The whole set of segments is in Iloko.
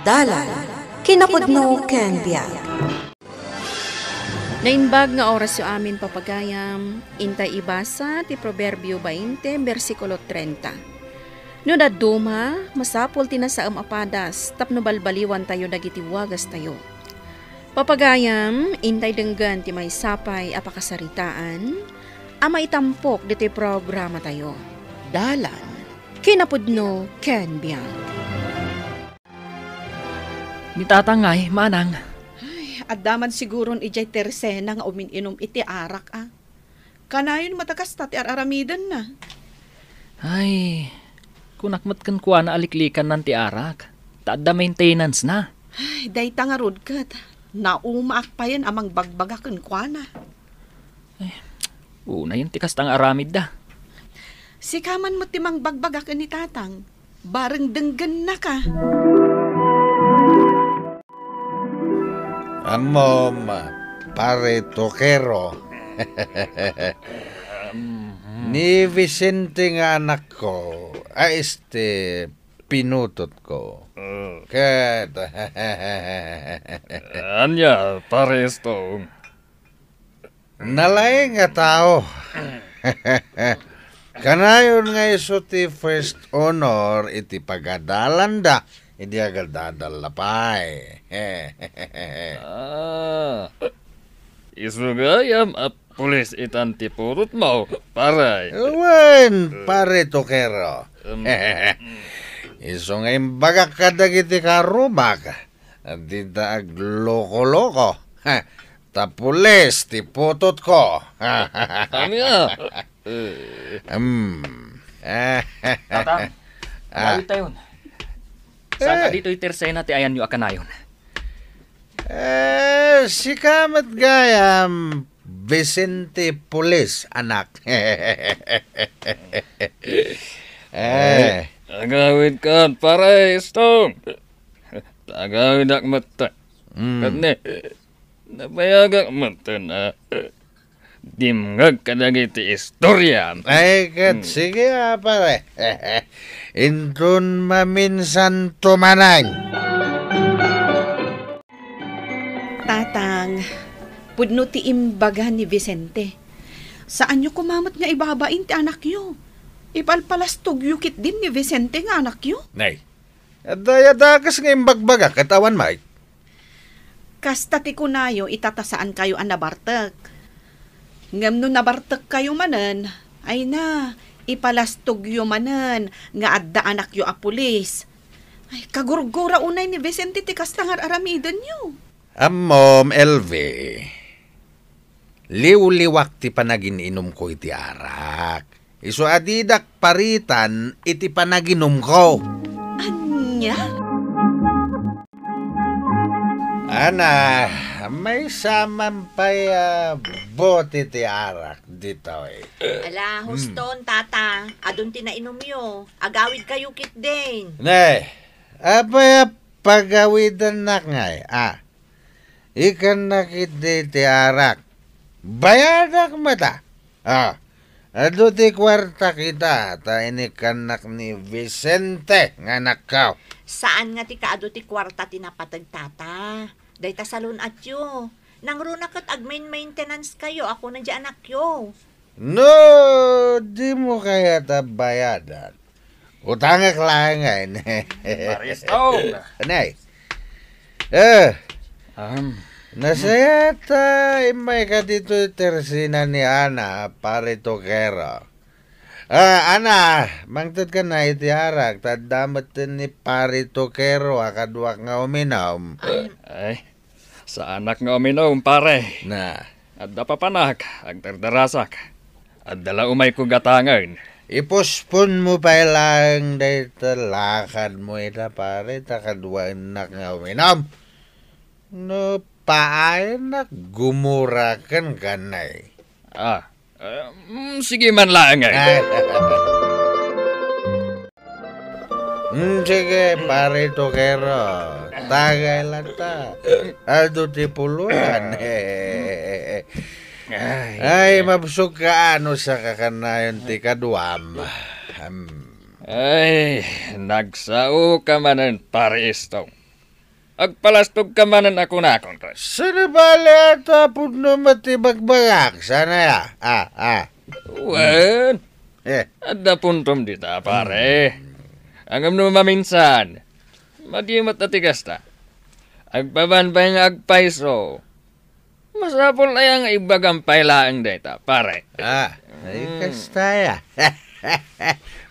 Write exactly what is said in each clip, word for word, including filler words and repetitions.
Dalan, kinapudno ken biag. Naimbag nga orasyo amin, papagayam, intay ibasa ti Proverbio bainte, bersikulo treinta. No dadduma, masapul ti nasaem a padas tapno balbaliwantayo dagiti wagastayo. Papagayam, intay denggen ti maysa pay a pakasaritaan a maitampok ditoy programatayo. Dalan, kinapudno ken biag. Ni Tatang ngay, manang. Ay, adda man siguron idiay Tersena nga umin-inum iti arak, a. Kanayon met a kasta ti ar-aramidenna. Ay, kunak met kenkuana a liklikannan ti arak, ta adda maintenance-na. Ay, dayta ngarud ket naumaak payen a mangbagbaga kenkuana. Ay, unayen ti kasta nga aramidda. Sika man met ti mangbagbaga ken ni Tatang. Bareng denggennaka. Ammom, Pare Tokero. Ni Vicente nga anakko, a este pinutotko. Mm. Ket ania, Pare Stone? Nalaing a tao. Kanayon nga isu ti first honor iti pagadalanda idi agadadal pay. Ah, isu gayam a pulis itan ti purotmo, pare. Wen, Pare Tokero. Em. Isu nga imbagak kadagiti karumak, dida agloko-loko. Ta pulis ti putotko. Ania? Eh. Hmm. Tatang, ah, agawidtayon. Saan a ditoy Tersena ti ayanyo a kanayon? Eh, sika met gayam, Vicente Pulis, anak. Eh. Ay, agawidkan, pare Stone. Agawidak met. Mm. Ket ne, nabayagak met a dimngeg kadagiti istoriam. Ay, ket sige, a, pare. Inton maminsan tumanay. Tatang, pudno ti imbaga ni Vicente. Saanyo koma met nga ibabain ti anakyo. Ipalpalastogyo ketdin ni Vicente nga anakyo. Nay, adda dakes nga imbagbagak ket awan met. Kasta ti kunayo ita ta saankayo a nabartek. Ngem no nabartekkayo manen, ay na, ipalastogyo manen nga adda anakyo a pulis. Ay, kagurgura unay ni Vicente ti kasta nga ar-aramidenyo. Ammom, L V, liwliwak ti panagin-inumko iti arak. Isu a didak paritan iti panaginumko. Ania? Ana, maysa man pay a bote ti arak ditoy. Ala, hmm, huston, tata. Adun ti nainumyo. Agawidkayo ketdin. Ne, apay a pagawidennak ngay, a? Ikannak iti ti arak. Bayadak met a. Ah, adu ti kuartak ita, ta inikannak ni Vicente nga anakko. Saan nga ti kaadu ti kuarta ti napateg, tata. Dayta salun-atyo. Nangruna ket agmain-maintenance kayo a kuna di anakyo. No, dimo kayat a bayadan, utangek laengen. Pare Stone. Anay. Eh, um, nasayaat a immayka ditoy Tersena ni Ana, Pare Tokero. Ah, Ana, mangtedka na iti arak, ta adda metten ni Pare Tokero a kaduak nga uminum. Ay, saanak nga uminum, pare. Na. Adda papanak, agdardarasak. Adda la umayko gatangen. Ipospon mo pay laeng dayta lakadmo ita, pare, ta kaduaennak nga uminum. No paayenak, gumuraken kanay. Ah, eh, mm, sige man laeng, ay. Ay. Hmm, sige, Pare Tokero. Tagay latta. Adu ti pulotan. Ay, ay, mabsog ka, ano, sa kakanayon ti kaduam. Hmm. Ay, nagsaoka manen, Pare Stone. Agpalastogka manen a kunakon, Chris. Saan a bale ta pudno met ti bagbagak, saan aya? Ah, ah. Wen, Eh. Adda puntom dita, pare. Hmm. Ngem no maminsan, madi met a ti kasta. Agpapan pay nga agpayso. Masapul aya nga ibagam pay laeng dayta, pare? Ah, ay, hmm, kasta aya.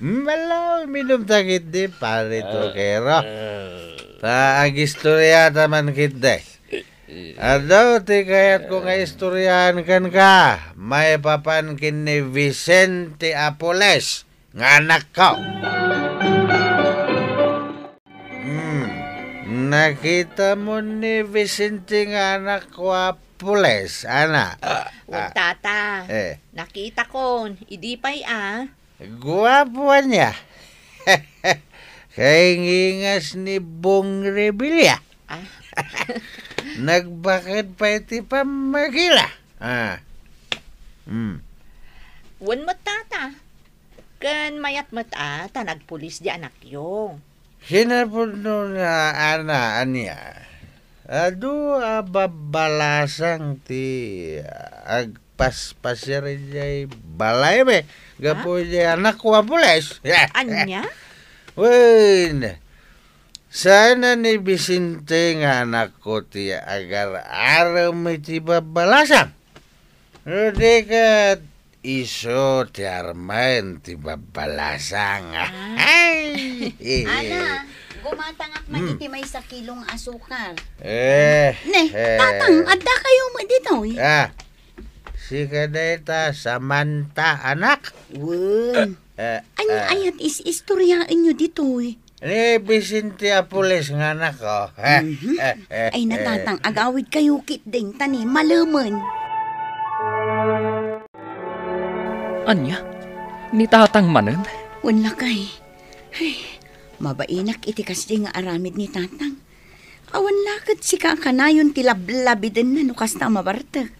Malaw, minum ta ketdi, pare, ah, Tokero. Ah. Ta agistorya ta man ketdi. Adu ti kayatko nga istoryaen kenka, maipapan ken ni Vicente a pulis nga anakko. Hmm, nakitamo ni Vicente nga anakko a pulis, ana? Ah, wen, ah, tata. Eh. Nakitakon, idi pay a. Guapo ania. Kaingingas ni Bong Revilla. Ah. Nagbaked pay ti pammagila. Ah. Hmm. Wen met, tata. Ken mayat met a ta nagpulis di anakyo. Kinapudno nga ana, ania? Adu a babbalasang ti agpaspasiar idiay balaymi gapu, ha? Idiay anakko a pulis. Ania? Wen, saan a ni Vicente nga anakko ti agar-arem iti babbalasang. No di ket isu ti armen ti babbalasang. Ah. Ay! Ana, gumatangak man, hmm, iti maysa kilong asukar. Eh, ne, eh. Tatang, adda kayo mo ditoy? Ah, sika dayta, Samantha, anak. Wen. Eh, ania, eh, ayat is-istoryaen nyo ditoy? Ni Vicente a pulis nga anakko. Mhm. Ay, natatang, agawid kayo ketdin, ta ni malemen. Ania? Ni tatang manen? Wen lakay. Ay, mabainak iti kasdi nga aramid ni tatang. Awan la ket sika a kanayon ti lablabidenna no kasta a mabartek.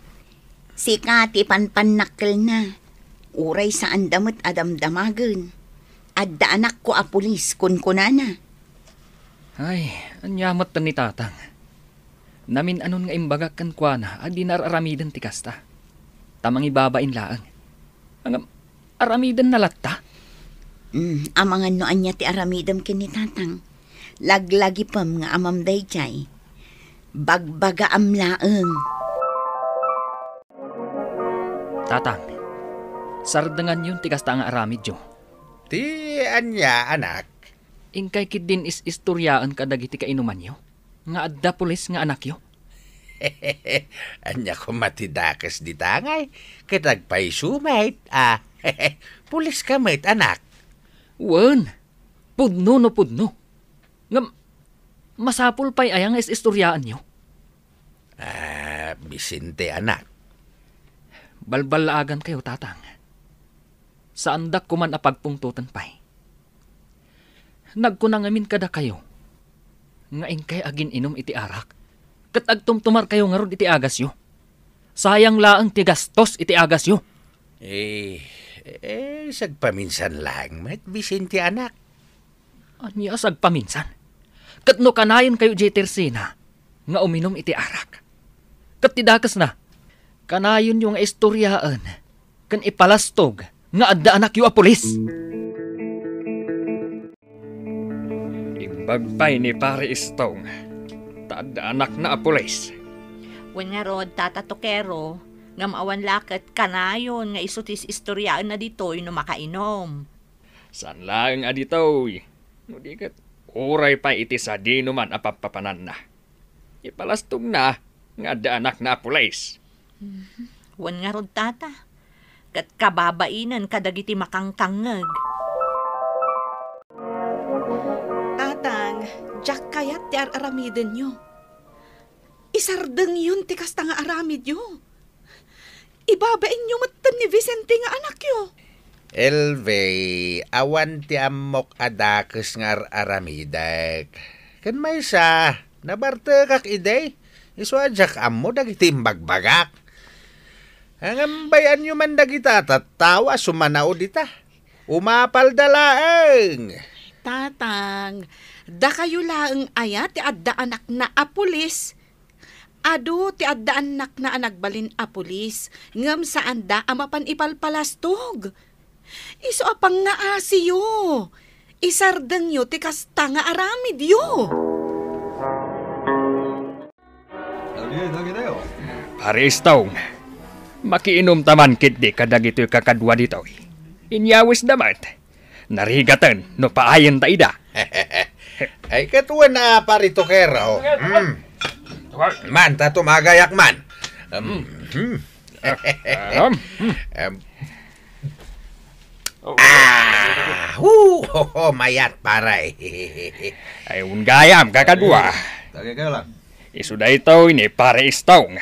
Sika ti panpannakkelna. Uray saanda met a damdamagen. Adda anakko a pulis, kunkunana. Ay, ania met ni tatang? Namin-anon nga imbagak kenkuana a dina ar-aramiden ti kasta. Ta mangibabain laeng. Ngem, aramidenna latta? Mm, amangan no ania ti aramidem ken ni tatang. Laglagipem nga amam daydiay. Bagbagaam laeng. Tatang, sardenganyon ti kasta nga aramidyo. Ti ania, anak? Inkay ketdin is-istoriaen kadagiti kainumanyo nga adda pulis nga anakyo? Ania koma ti dakes dita ngay ket agpayso met a pulis ka met, anak? Wen, pudno no pudno. Ngem, masapul pay aya nga is-istoriaenyo? Ah, Vicente, anak. Balballaagankayo, tatang. Saandak koman a pagpungtoten pay. Nagkuna ngamin kadakayo nga inkay agin-inum iti arak, ket agtumtumarkayo ngarud iti agasyo. Sayang laeng ti gastos iti agasyo. Eh, eh, sagpaminsan laeng met, Vicente, anak. Ania a sagpaminsan? Ket no kanayonkayo diay tersena nga uminum iti arak, ket ti dakesna, kanayonyo nga istoriaen ken ipalastog nga adda anakyo a pulis. Imbag pay ni Pare Istong ta adda anakna a pulis. Wen ngarud, Tata Tokero, ngem awan la ket kanayon nga isu ti is-istoriaenna ditoy no makainum. Saan laeng a ditoy, no di ket uray pay iti sadinoman a pappapananna. Ipalastogna nga adda anakna a pulis. Mhm. Wen ngarud, tata, ket kababainen kadagiti makangkangngeg. Tatang, diak kayat ti ar-aramidenyo. Isardengyon ti kasta nga aramidyo. Ibabainyo metten ni Vicente nga anakyo. Elvie, awan ti ammok a dakes nga ar-aramidek. Ken maysa, nabartekak idi. Isu a diak ammo dagiti imbagbagak. Ngem bay-anyo man dagita a tattao a sumanao dita. Umapalda laeng. Tatang, Dakayo laeng aya ti adda anakna a pulis? Adu ti adda annakna a nagbalin a pulis, ngem saanda a mapan ipalpalastog. Isu a pangngaasiyo, isardengyo ti kasta nga aramidyo. Pare Stone, makiinumta man ketdi kadagitoy kakadua ditoy. Inyawisda met. Narigaten no paayenta ida. Ay, ket wen a, Pare Tokero. Mm. Man, ta tumagayak man. Um, hmm. Ahem. Em. Ah, hu, ho, ho, mayat, pare. Ay, un gayam, kakadua. Tagay kayo lang. Isu daytoy ni Pare Stone.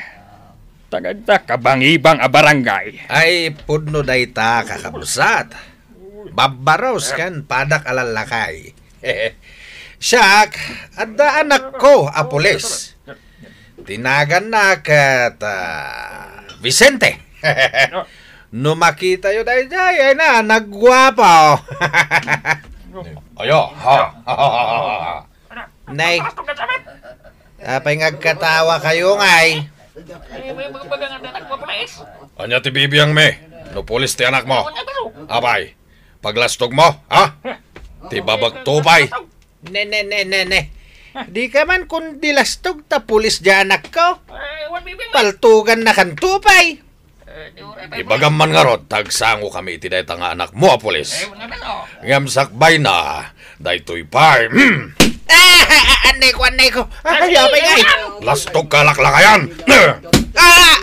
Taga dita kabangibang a barangay. Ay, pudno dayta, kakabsat. Babbaros ken padak a lallakay. Siak, adda anakko a pulis. Ti naganna ket, ah, Vicente. No makitayo daydiay, ay na, nagguapo. Ayo, ha? Nay, apay nga agkatawa kayo, ngay? Ania ti bibiangmi no pulis ti anakmo? Apay, paglastogmo, ha? Ti babagto pay. Ne, ne, ne, ne, ne. Dika man kundi lastog ta pulis diay anakko. Paltugannakanto pay. Ibagam man ngarud ta agsangokami iti dayta nga anakmo a pulis. Ngem sakbayna, daytoy pay. Hmm. Ah, ah, ah, annayko, annayko. Ah, ay, apay ngay. Lastog ka laklakayan. Ah!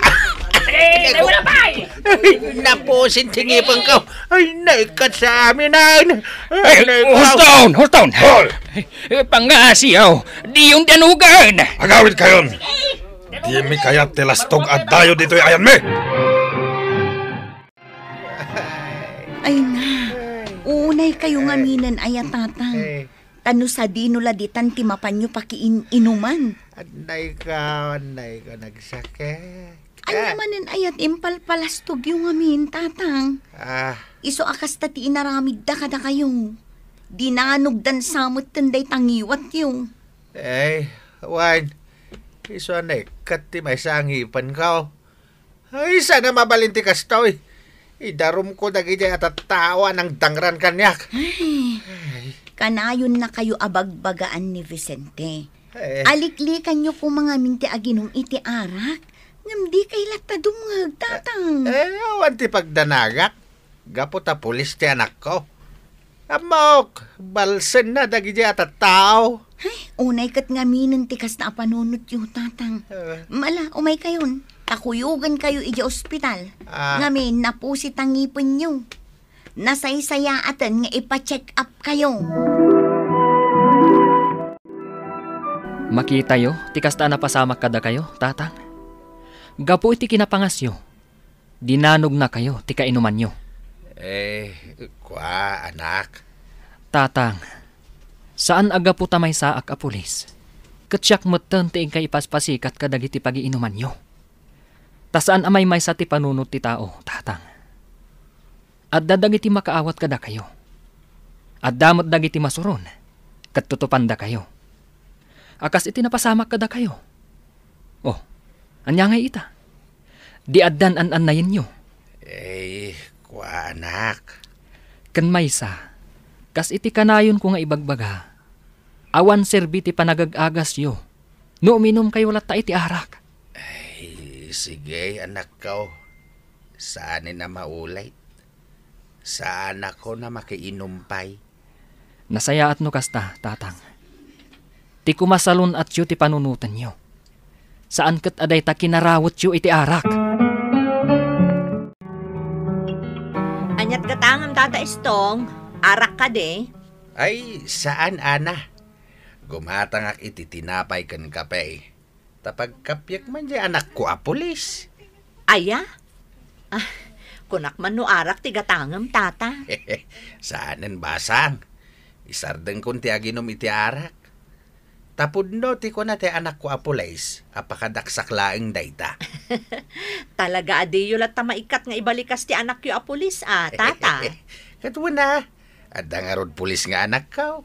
Ay, napusin ti ngipengko. Ay, naikkat sa amin, ay. Ay, hold on, hold on. Hoy! Eh, pangngasiyo, diyon danugan. Agawid kayon. Dimi kayat ti lastog a dayo ditoy ayanmi. Ay na, uunay kayo ngaminen aya, Tatang. Ta no sadino la ditan ti mapanyo pakiin-inuman. Annayka, annayka, nagsakit. Ania manen aya ti impalpalastogyo ngamin, Tatang? Ah. Isu a kasta ti inaramidda kadakayo. Dinanogdan sa metten dayta ngiwatyo. Ay, wen, isu a naikkat ti maysa a ngipenko. Ay, saan a mabalin ti kastoy? Idarumko dagiti a tattao a nangdangran kaniak. Ay, kanayonnakayo a bagbagaan ni Vicente. Eh. Aliklikanyo koma ngamin ti aginum iti arak, ngem dikay latta dumngeg, Tatang. Eh, awan ti pagdanagak. Gapu ta pulis ti anakko. Ammok, balsenna dagiti a tattao. Ay, unay ket ngaminen ti kasta a panunotyo, Tatang. Eh. Mala, umaykayon. Ta kuyogenkayo idiay ospital. Ah. Ngamin, napusit a ngipenyo. Nasaysayaaten nga ipa-check up kayo. Makitayo ti kasta a napasamak kadakayo, Tatang. Gapu iti kinapangasyo, dinanognakayo ti kainumanyo. Eh, kua, anak. Tatang, saan a gapu ta maysaak a pulis, ket siak metten ti inka ipaspasikat kadagiti pagiinumanyo. Ta saan a maymaysa ti panunot ti tao, Tatang. Adda dagiti makaawat kadakayo. Adda met dagiti masuron, ket tutupandakayo. A kas iti napasamak kadakayo. Oh, ania ngay ita? Di addan an-annayenyo. Eh, kua, anak. Ken maysa, kas iti kanayonko nga ibagbaga, awan serbi ti panagag-agasyo no uminumkayo latta iti arak. Ay, sige, anakko. Saanen a maulit. Saanakon a makiinum pay. Nasayaat no kasta, Tatang. Ti kumasalun-atyo ti panunotenyo. Saan ket a dayta kinarawetyo iti arak. Aniat gatangem, Tata Estong? Arak kadi? Ay, saan, Ana. Gumatangak iti tinapay ken kape. Ta pagkapiek man diay anakko a pulis. Aya? Ah, kunak man no arak ti gatangem, Tata. Saanen basang. Isardengkon ti aginum iti arak. Ta pudno ti kuna ti anakko a pulis a pakadaksak laeng dayta. Talaga a diyo latta maikkat nga ibalikas ti anakyo a pulis, a, Tata? Ket wen a, adda ngarud pulis nga anakko.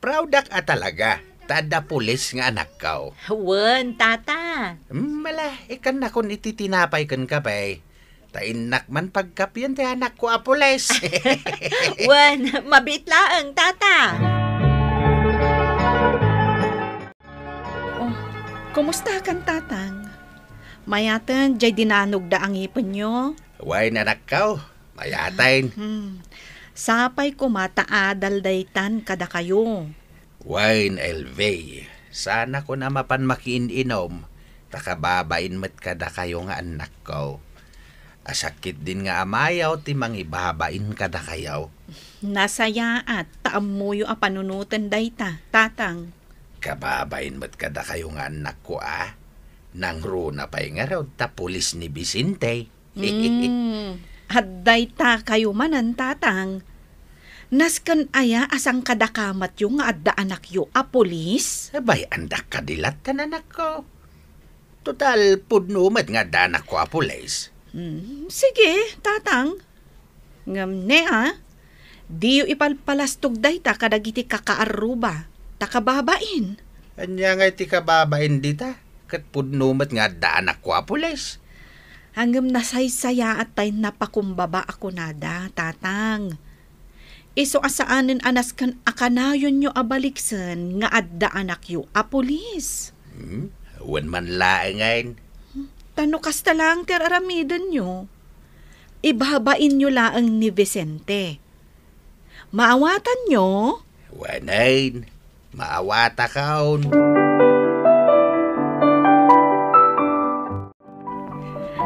Proud-ak a talaga, ta adda pulis nga anakko. Wen, tata. Mm, ala, ikkannakon iti tinapay ken kape. Ta innak man pagkapian ti anakko a pulis. Wen, mabiit laeng, tata. Oh, kumustakan, tatang? Mayaten, jay dinanogda a ngipenyo? Wen, anakko, mayaten. Hmm. Sapay koma ta adal daytan kadakayo. Wen, Elvie, saanakon a mapan makiin-inom, ta kababain met kadakayo nga annakko. Asakit din nga amayo ti mangibabain kadakayo. Nasayaat ta ammoyo a panunoten dayta, tatang. Kababain met kadakayo nga annakko a. Nangruna pay ngarud ta pulis ni Vicente. Mm, adda dayta kayo manen, tatang. Nasken aya a sangkadaka metyo nga adda anakyo a pulis? Abay, andak kadi lattan, anakko. Total, pudno met nga adda anakko a pulis. Mm, sige, tatang. Ngem ne a, diyo ipalpalastog dayta kadagiti kakaarruba, ta kababain. Ania ngay ti kababain dita? Ket pudno met nga adda anakko a pulis. Ngem nasaysayaat tay napakumbaba a kunada, tatang. Isu a saanen a nasken a kanayonyo a baliksen nga adda anakyo a pulis. Hmm? Wen man laengen. Ta no kasta laeng ti ar-aramidenyo, ibabainyo laeng ni Vicente. Maawatanyo? Wen, maawatakon.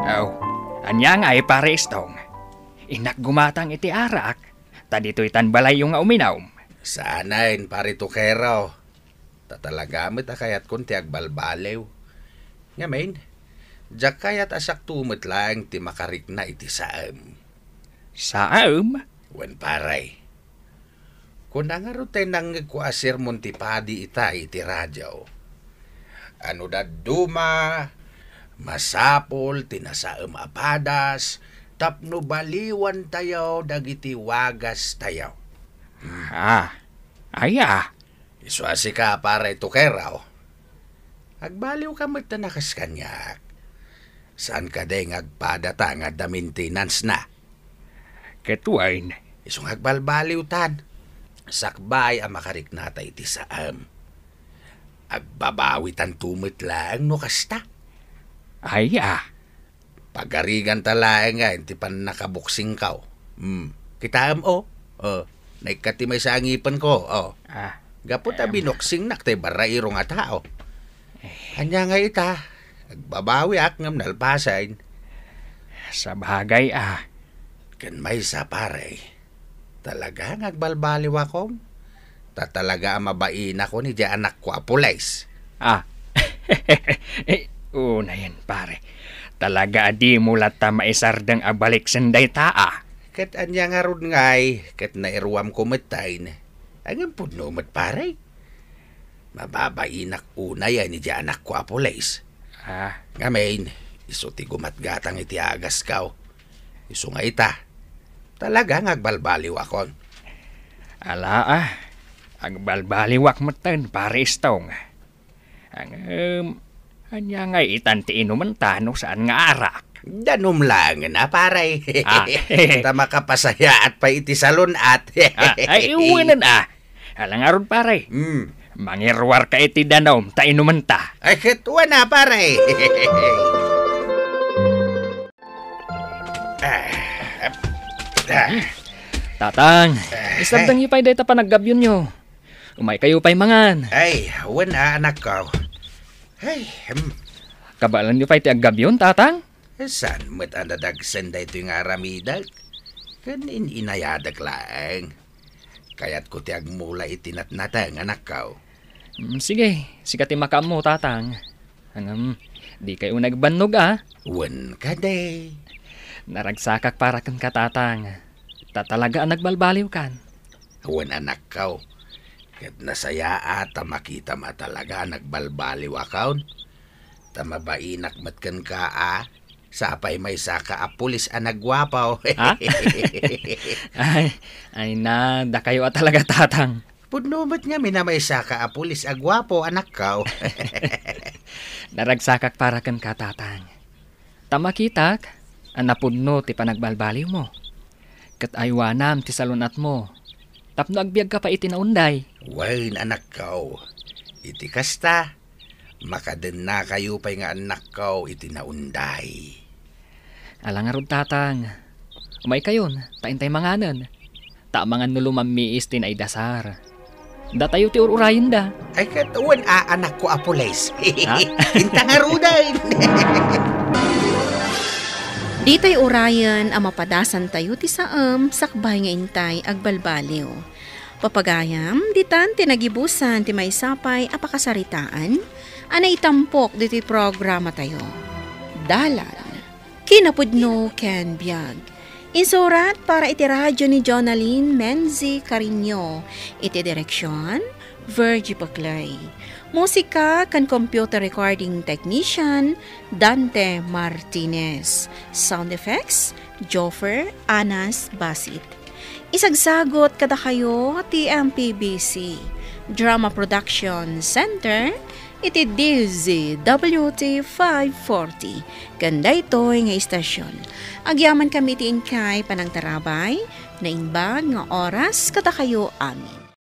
Aw, ania ngay, Pare Istong? Innak gumatang iti arak, ta ditoy tan balayyo nga uminom. Saanen, Pare Tukero. Ta talaga met a kayatkon ti agbalbaliw. Ngamin, diak kayat a siakto met laeng ti makarikna iti saem. Saem? Wen, pare. Kuna ngarud tay nangngegko a sermon ti padi itay iti radio. Ano dadduma, masapul ti nasaem a padas tapno baliwantayo dagiti wagastayo. Ah, aya. Isu a sika, Pare Tukero. Agbaliwka met ta nakas kaniak. Saan kadi nga agpadata nga adda maintenance na? Ket wen. Isu nga agbalbaliwtan. Sakbay a makariknata iti saem. Agbabawitanto met laeng no kasta. Aya. Pagariganta laeng nga iti pannakaboksingko. Hmm. Kitaem, o. O, naikkat ti maysa a ngipenko, o. Ah. Gapu ta em, binoksingnak tay barrairo nga tao. Eh. Ania nga ita? Agbabawiak ngem nalpasen. Sabagay, ah. Ken maysa, pare. Talaga nga agbalbaliwakon. Ta talaga a mabainakon idiay anakko a pulis. Ah. Eh, unayen, pare. Talaga a dimo latta maisardeng a baliksen dayta, ah. Ket ania ngarud ngay, ket nairuamko metten. Ngem pudno met, pare. Mababainak unayen idiay anakko a pulis. Ah. Ngamin, isu ti gumatgatang iti agasko. Isu nga ita, talaga nga agbalbaliwakon. Ala, ah. Agbalbaliwak metten, Pare Istong. Ngem, ania ngay itan ti inumenta no saan nga arak? Danum laengen a, pare. Ah. Ta makapasayaat pay iti salun-at. Ah, ay, iwenen, ah. Ala ngarud, pare. Hmm. Mangiruarka iti danum ta inumenta. Ay, ket wen a, pare. Ah, ah. Tatang, ah, isardengyo pay dayta panaggabyonyo. Umaykayo pay mangan. Ay, wen a, anakko. Ay, hmm. Kabaelanyo pay ti aggabyon, Tatang? Saan met a nadagsen daytoy nga aramidek? Ken in-inayadek laeng. Kayatko ti agmula iti natnateng, anakko. Mm, sige, sika ti makaammo, Tatang. Ngem, dikay unay agbannog, a? Wen kadi. Naragsakak para kenka, Tatang. Ta talaga a nagbalbaliwkan. Wen, anakko. Ket nasayaat ta makitam a talaga a nagbalbaliwakon. Ta mabainak met kenka a, sapay maysaka a pulis a nagguapo. Ha? Ay, ay na, dakayo a talaga, Tatang. Pudno met ngamin a maysaka a pulis a guapo, anakko. Naragsakak para kenka, Tatang. Ta makitak a napudno ti panagbalbaliwmo. Ket aywanam ti salun-atmo tapno agbiagka pay iti naunday. Wen, anakko, iti kasta, makadennakayo pay nga annakko iti naunday. Ala ngarud, Tatang. Umaykayon, ta intay manganen. Ta amangan no lumammiis ti naidasar. Datayo ti ur-urayenda. Ay, ket wen, aanakko a pulis. Ha? Inta ngaruden. Ditay urayen a mapadasantayo ti saem sakbay nga intay agbalbaliw. Papagayam, ditan ti nagibusan ti maysa pay a pakasaritaan a naitampok ditoy programatayo. Dalan, kinapudno ken biag. Insurat para iti radyo ni Jonalyn Menzi Carino, iti direksyon, Virgie Paclay. Musika ken computer recording technician, Dante Martinez. Sound effects, Joffer Anas Basit. Isagsagut kadakayo ti M P B C Drama Production Center iti D Z W T five forty ken daytoy nga istasyon. Agyaman kami iti inkay panangtarabay, naimbag nga oras kadakayo amin.